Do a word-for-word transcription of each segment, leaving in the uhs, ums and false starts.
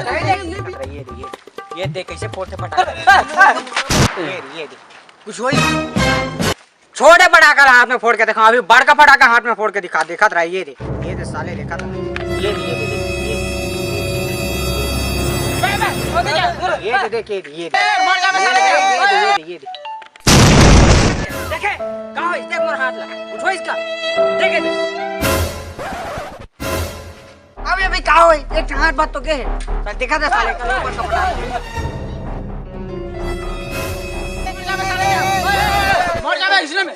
ये दे, ये दे, ये दे। ये देख कैसे फोड़थे फटाका। ये दे, ये दे। कुछ होई? छोटे फटाका ला हाथ में फोड़ के दिखा, अभी बड़का फटाका हाथ में फोड़ के दिखा, देखत रहा, ये दे, ये दे साले, देखत रहा, ये दे, ये दे, ये दे, ये दे, देख, ये दे, ये दे, ये दे, ये दे। देखे, का होइस? देख मोर हाथ ला, उठो इसका, देखे, देख। अबे, अबे, का होई? एक ठन हाथ बात तो के हे। साले, देखा दे साले, का ऊपर कपड़ा। मर जाबे इसने में।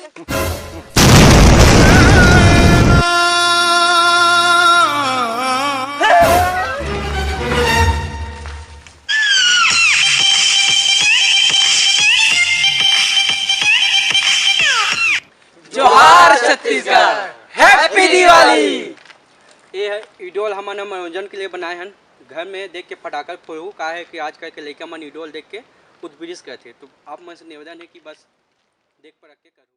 जोहार छत्तीसगढ़, Happy Diwali। ये है idol हमन ह मनोरंजन के लिए बनाए हन। घर में देख के फटाका फोड़हू, का है कि आजकल के लइका मन idol देख के उत्प्रेरित करथे। तो आप मन से निवेदन है कि बस देख परख के करहू।